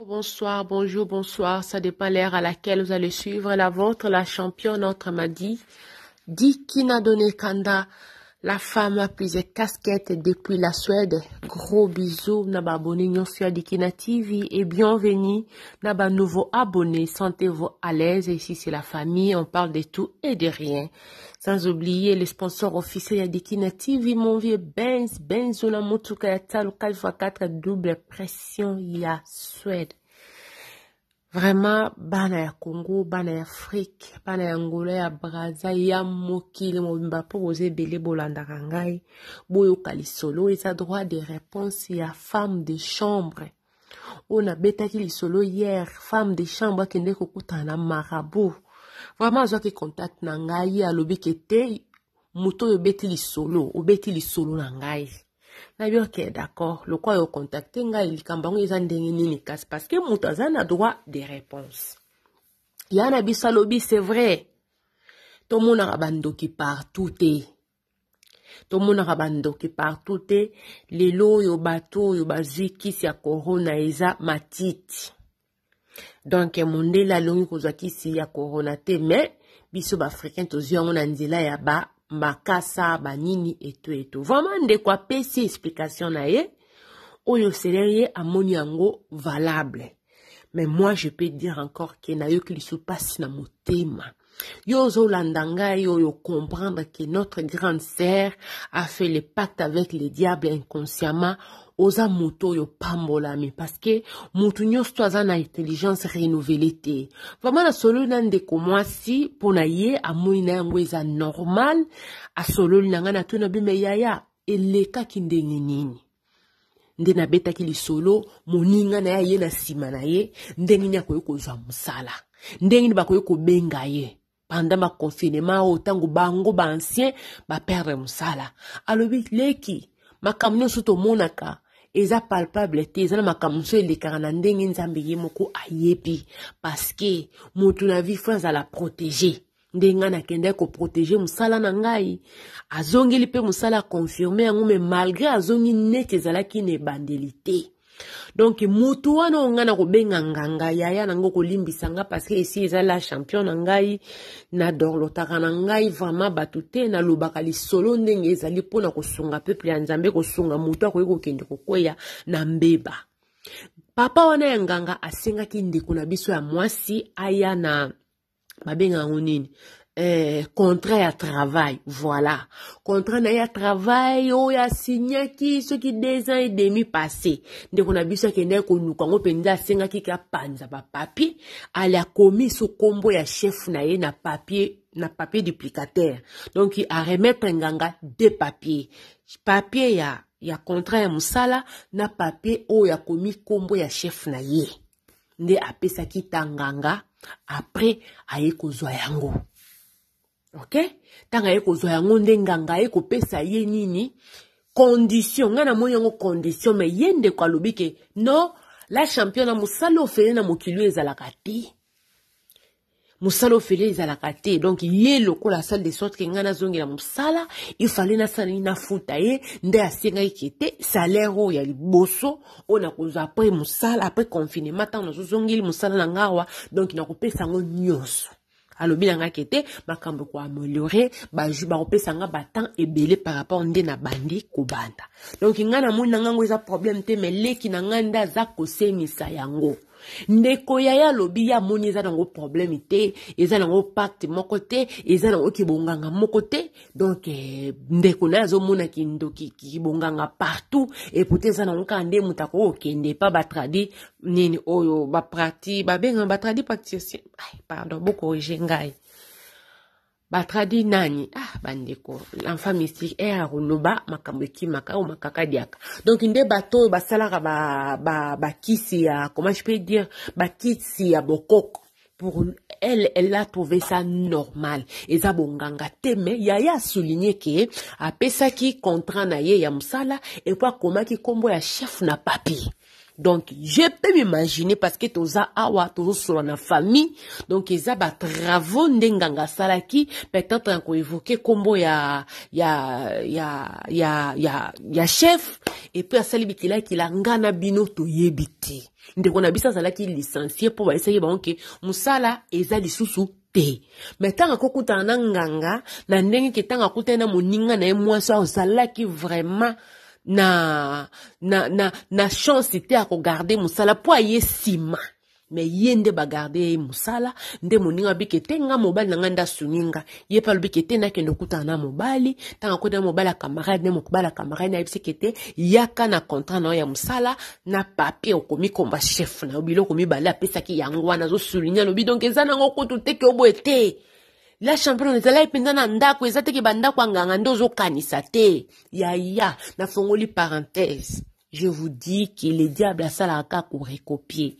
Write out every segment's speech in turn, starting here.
Bonsoir, bonjour, bonsoir. Ça dépend l'heure à laquelle vous allez suivre la vôtre, la championne, notre m'a dit. Dikina donné Kanda, la femme a plusieurs casquettes depuis la Suède. Gros bisous, na ba abonné nyonso ya Dikina TV et bienvenue na ba nouveau abonné. Sentez-vous à l'aise. Ici, c'est la famille. On parle de tout et de rien. Sans oublier le sponsor officiel ya Dikina TV, mon vieux Benz, Benzo na motuka ya talo 4x4 double pression ya Suède. Vraiment, bana ya Congo, bana ya Afrique, bana ya Angola, ya Brazza, ya mokili mobimba mpo boza ebele bolandaka ngai, boyoka lisolo eza droit de réponse ya femme de chambre oyo nabetaki lisolo hier. Femme de chambre akende kokutana na marabout. Vraiment azwaki contact na ngai, alobi ke te moto oyo obeti lisolo, obeti lisolo na ngai. Nayebi, ok, d'accord, lokwa oyo contacte ngai, likambo yango eza ndenge nini kasi? Parce que moto aza na droit de réponse ya na biso. Alobi c'est vrai, tomonaka bandoki partout te, tomonaka bandoki partout te. Lelo oyo bato oyo bazwi kisi ya corona eza matiti. Donc mondele alongi kozwa kisi ya corona te, mais biso baafricain tozwi yango na nzela ya ba makasa banini eto eto. Vraiment ndeko apesi explication na ye oyo selon ye amoni yango valable. Mais moi, je peux dire encore ke nayoki lisusu mpasi na motema. Yo ozolanda ngai oyo comprendre que notre grande sœur a fait le pacte avec le diable inconsciemment. Oza moto oyo pambolami, parce que moto nyonso to aza na intelligence renouvelée te. Vraiment nasololi na ndeko mwasi, mpo na ye amoni na yango eza normal. Asololi na ngai, natuna bime yaya elekaki ndenge nini. Nde nabetaki lisolo, moninga na ye aye na nsima na ye, ndenge nini akoki kozwa mosala, ndenge nini bakoki kobenga ye pendant baconfinement oyo, ntango bango baancien baperdre mosala. Alobi leki, makambo nyonso tomonaka eza palpable te, eza na makambo mosusu elekaka na ndenge Nzambe ye moko ayebi, parce que moto na vie faut azala protégé. Nde ngai nakendaki koprotéger mosala na ngai, azongeli mpe mosala, aconfirme yango, mais malgré azongi neti ezalaki na ebandeli te. Donc motu wana oyo ngai nakobenga nganga yaya nango, kolimbisa nga parce que esi eza la champion na ngai, nadorlotaka na ngai vraiment bato te, nalobaka lisolo ndenge ezali mpona kosunga peuple ya Nzambe, kosunga motu akoki kokende kokweya na mbeba. Papa wana ya nganga asengaki ndeko na biso ya mwasi aya na babengaka yango nini, contrat ya travail. Voilà, contrat na ye ya travail oyo asignaki soki 2 ans et demi passé. Ndeko na biso akendaki koluka yango mpenza, asengaki ke apanza bapapier, ale akomi so nkombo ya chef na ye na papier duplicateur. Donc aremettre nganga deux papiers: papier ya contrat ya mosala na papier oyo akomi nkombo ya chef na ye. Nde apesaki ta nganga. Après aye kozwa yango, ok, ntango aye kozwa yango nde nganga aye kopesa ye nini, condition. Ngai namoni yango condition, mais ye ndeko alobi ke non, la champion, na mosala ofele na mokili oyo ezalaka te, mosala ofele ezalaka te. Donc ye lokola asala de sorte ke ngai nazongela mosala, ifale nasala nini? Nafuta ye. Nde asengaki ke te, salaire oyo ya liboso oyo nakozwa après mosala, après confinement, ntango nazozongeli mosala na ngai awa, donc nakopesa yango nyonso. Alobi na ngai ke te, makambo koaméliorer, bakopesa nga batemps ebele par rapport nde na bandi kobanda. Donc ngai namoni na ngango eza problème te, mais leki na ngai nde aza kosemisa yango. Ndeko yaya alobi ye amoni eza nango problème te, eza nango pacte moko te, eza nango kibonganga moko te. Donc ndeko na ye azomona kindoki, kibonganga partout, et pourtant eza nango kaka nde moto akokokende epa batradi nini oyo baprati babengaka batradi praticien, pardon, bocorriger ngai, batradi nani. Ah bandeko, l'enfant mystique ere akoloba makambo ekimaka oyo makaka diaka. Donc nde bato oyo basalaka bakisi ba ya, comment je peux dire, bakisi ya bokoko, pour elle, elle a trouvé ça normal, eza bonganga te. Mais yaya asouligné ke apesaki contrat na ye ya mosala et puis akomaki nkombo ya chef na papier. Donc je peux m'imaginer, parce que toza awa tozosola na famille, donc eza ba travaux nde nganga asalaki, peut-être ya koévoke nkombo ya ya ya ya ya ya chef, et puis asali bikilakila. Nga na bino toyebi te. Ndeko na biso azalaki licencié mpo bayesaki bango ke mosala eza lisusu te. Mais ntango akokutana na nganga na ndenge ke ntango akutani na moninga na ye mwasi, azalaki vraiment na chance te ya kogarder mosala mpo aye nsima. Mais ye nde bagarder ye mosala. Nde moninga abiki te, nga mobali na ngai nde asungi nga. Ye mpe alobiki te, nakende okutana na mobali. Ntango akoti na mobali ya camarade ne, mobali ya camarade nayebisiki te, yaka na contrat na yo ya mosala na papier okomi komba chef na yo. Biloko mibale apesaki yango wana, azosouligne, alobi donc eza nango kutu te ke oboye te. La championne ezalaki mpenza na ndako, eza teke bandako ya nganga nde ozokanisa te. Yaya, nafongoli parenthèse, je vous dis que le diable asalaka kaka korecopier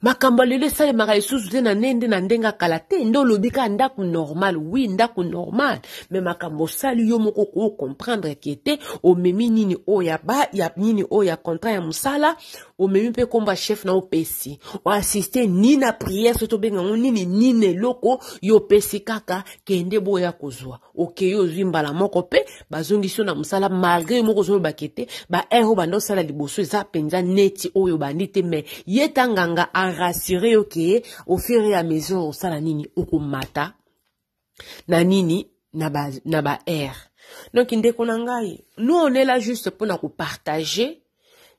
makambo ya lelo. Esalemaka lisusu te na nde na ndenge akala te. Nde olobi kaka ndako normal, oui, ndako normal, mais makambo osali, yo moko kocomprendre ke te. Omemi nini oyo ya ba ya nini oyo ya contrat ya mosala, omemi mpe kombo ya chef na, opesi oassiste ni na prière, so tobenga yango nini nini, eloko yo opesi kaka, kende boya kozwa. Okei, ozwi mbala moko mpe bazongisi yo na mosala, malgré yo moko ozolobaki te baheure oyo banda osala liboso eza mpenza neti oyo bandi te. Mais ye ta nganga arassurer yo ke au fur et à mesure osala nini, okomata na nini, na ba na ba heure. Donc ndeko na ngai, nous on est là juste mpona kopartager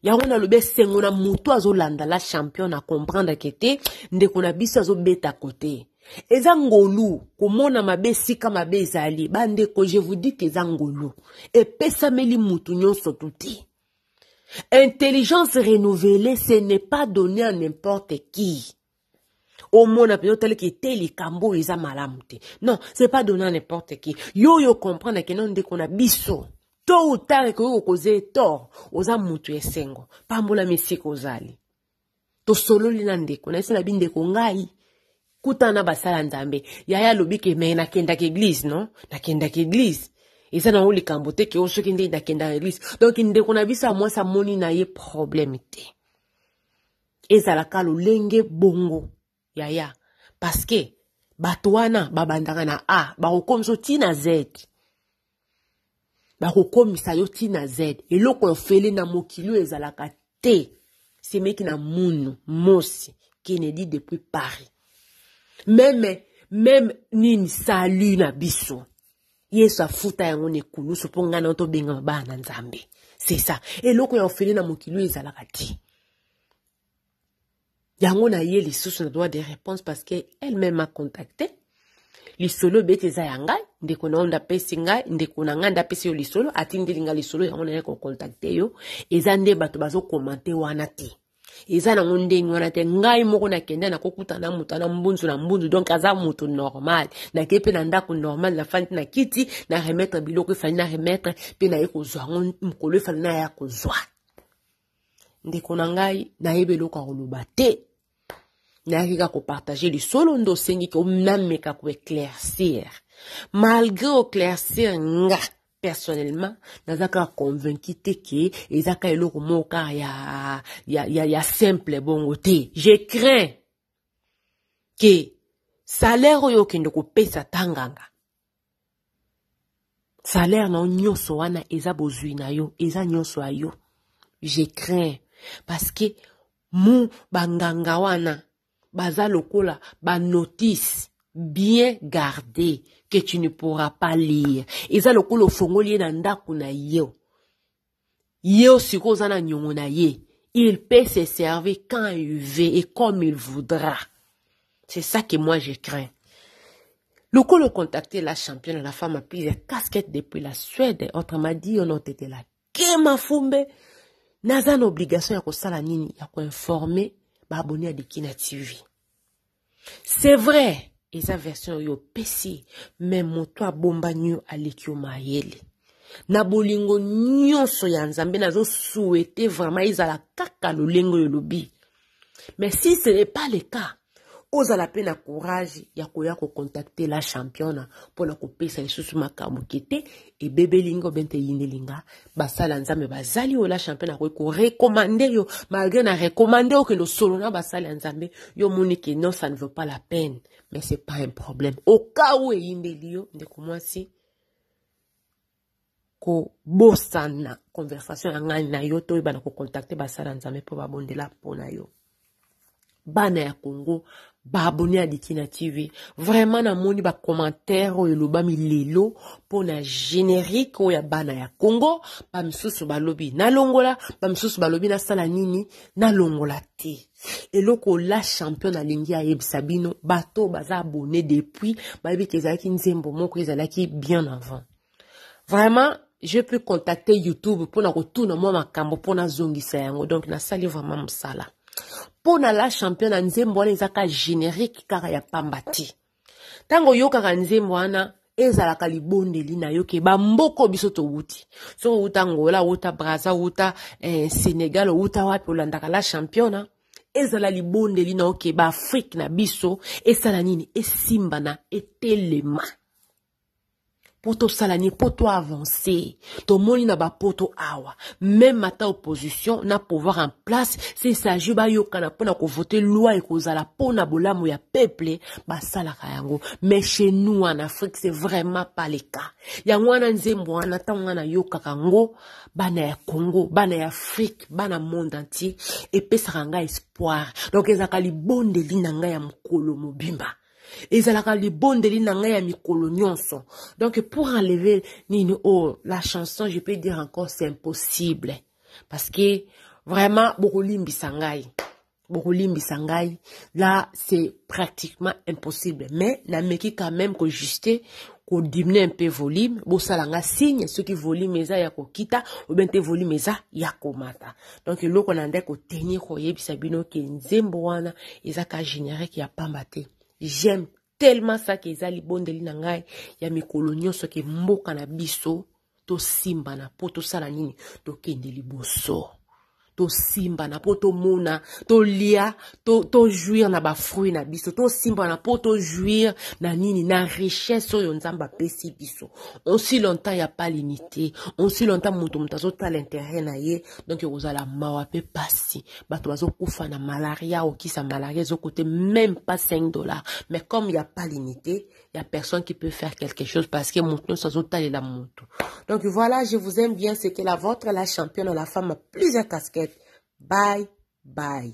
yango. Nalobi esengo na motu azolanda la champion na comprendre ke te, ndeko na biso azobeta kote. Eza ngolu komona mabe esika mabe ezali. Bandeko, je vous dis ke eza ngolu epesameli mutu nyonso tu te. Intelligence renouvelée, ce n'est pas donné à n'importe qui. Omona mpenza, otalaki ete likambo oyo eza malamu te. Non, c'est pas donné à n'importe qui. Yo oyo comprendre ke no, ndeko na biso, tôt ou tard ekoki kokoze tort. Oza mutu esengo, pambola misika ozali. Tosololi na ndeko na biso na bindeko ngai kutana na basala Nzambe. Yaya alobi ke me nakendaka église. Non, nakendaka église, eza nango likambo te ke o soki nde nakendaka église. Donc ndeko na biso ya mwasi amoni na ye problème te, ezalaka lolenge bongo yaya, parce que bato wana babandaka na A, bakokomisa yo ntina Z, bakokomisa yo ntina Z. Eloko ofele na mokili oyo ezalaka te. Semeki na munu mosi Kennedy depuis Paris, même nini, salut na biso, Yesu afuta yango na ekulusu mpo ngai na tobengama bana na Nzambe. C'est ça. Eloko ya ofele na mokili oyo ezalaka te. Yango na ye lisusu na droit de réponse, parce que elle-même m'a contacté. Lisolo ebeti eza ya ngai, ndeko na yo nde apesi ngai, ndeko na ngai nde apesi yo lisolo, atindeli ngai lisolo yango, naye kocontacter yo. Eza nde bato bazocommenter wana te, eza nango ndenge wana te. Ngai moko nakende, nakokutana na moto na mbunzu na mbunzu, donc aza moto normal. Nakei mpe na ndako normal, nafandi na kiti, na remettre biloko efali na remettre, mpe naye kozwa yango mokolo efali naya kozwa. Ndeko na ngai, nayebi eloko ya koloba te. Nayaki kaka kopartager lisolo nde osengiki nameka koéclaircir. Malgré oéclaircir, nga personnellement naza kaka convaincu te ke eza kaka eloko moko kaka ya simple bongo te. Je crains ke salaire oyo okende kopesa tanganga, salaire na yo nyonso wana eza bozwi na yo, eza nyonso ya yo. Je crains parce que mu banganga wana baza lokola banotice bien gardé que tu ne pourras pas lire. Eza lokola ofongoli ye na ndako na yo, ye sikoyo oza na niongo na ye. Il peut se servir quand il veut et comme il voudra. C'est ça que moi je crains. Lokolo contacter la championne, la femme à plusieurs casquettes depuis la Suède, autrement dit on était la kema fumbe. Naza na obligation ya kosala nini, ya koinformer baabonnés ya Dikina TV. C'est vrai, eza version oyo opesi, mais moto abombani yo aleki yo mayele. Na bolingo nyonso ya Nzambe, nazosouhaiter vraiment ezala kaka lolenge oyo olobi, mais si ce n'est pas le cas, Ozala mpe na courage ya koya kocontacte la championa mpo na kopesa lisusu makambo kete ebebeli nga obe nte eyindeli nga. Basali ya Nzambe bazali oyo la championa akoki korekomande yo. Malgré na rekomande okende osolo na basali ya Nzambe, yo omoni ke non, ça ne vaut pas la peine, mais c'est pas un problème. Au cas où eyindeli yo, ndeko mwasi, kobosana conversation ya ngai na yo, toyebana kocontacte basali ya Nzambe mpo babondela mpo na yo. Bana ya Congo, baabonné ya Dikina TV, vraiment namoni bacommentaire oyo elobami lelo mpo na générique oyo ya bana ya Congo. Bamisusu balobi nalongola, bamisusu balobi nasala nini, nalongola te. Eloko la champion alingi ayebisa bino, bato baza abonné depuis bayebi ke ezalaki nzembo moko ezalaki bien avant. Vraiment, je peux contacter YouTube mpona kotuna mwa makambo mpo nazongisa yango. Donc nasali vraiment mosala mpo na la champion na nzembo wana. Ezaka générique kaka ya pamba te. Ntango oyokaka nzembo wana, ezalaka libondeli na yo ke bamboka biso towuti, soki owuta Angola, owuta Braza, owuta Sénégal, owuta wapi, olandaka la championa, ezala libondeli na yo ke baAfrike na biso esala nini? Esimbana, etelema mpo tosala nini? Mpo toavance. Tomoni na bapoto awa, même ata opposition na pouvoir en place, s'il s'agit bayokana mpona kovote loi ekozala mpona bolamu ya peuple, basalaka yango. Mais chez nous en Afrique, c'est vraiment pas le cas. Yango wana nzembo wana, ntango wana nayokaka yango, bana ya Congo, bana ya Afrique, bana monde entier, epesaka ngai espoir. Donc ezalaka libondeli na ngai ya mokolo mobimba, ezalaka libondeli na ngai ya mikolo nyonso. Donc pour enlever nini, oh, la chanson, je peux dire encore, c'est impossible, parce que vraiment bokolimbisa ngai, bokolimbisa ngai, là c'est pratiquement impossible. Mais nameki quand même koajuste, kodiminuer un peu volume. Bosala nga signe soki volume eza ya kokita ou bien te volume eza ya komata. Donc eloko na nde kotenir koyebisa bino ke nzembo wana eza ka générique ya pamba te. J'aime tellement ça ke eza libondeli na ngai ya mikolo nyonso ke mboka na biso tosimbana mpo tosala nini? Tokende liboso. Tosimbana mpo tomona, tolia, tojouir na bafruit na biso. Tosimbana mpo tojouir na nini? Na richesse oyo Nzambe apesi biso. Aussi longtemps ya pas l'unité, aussi longtemps moto azotala intérêt na ye, donc ekozala mawa mpe pasi. Bato bazokufa na malaria, okisa malaria ezokote même pas 5 $, mais comme y a pas l'unité, y a personne qui peut faire quelque chose, parce que moto nyonso azotalela moto. Donc voilà, je vous aime bien. C'était la vôtre, la championne, la femme à plusieurs casquettes. Bye bye.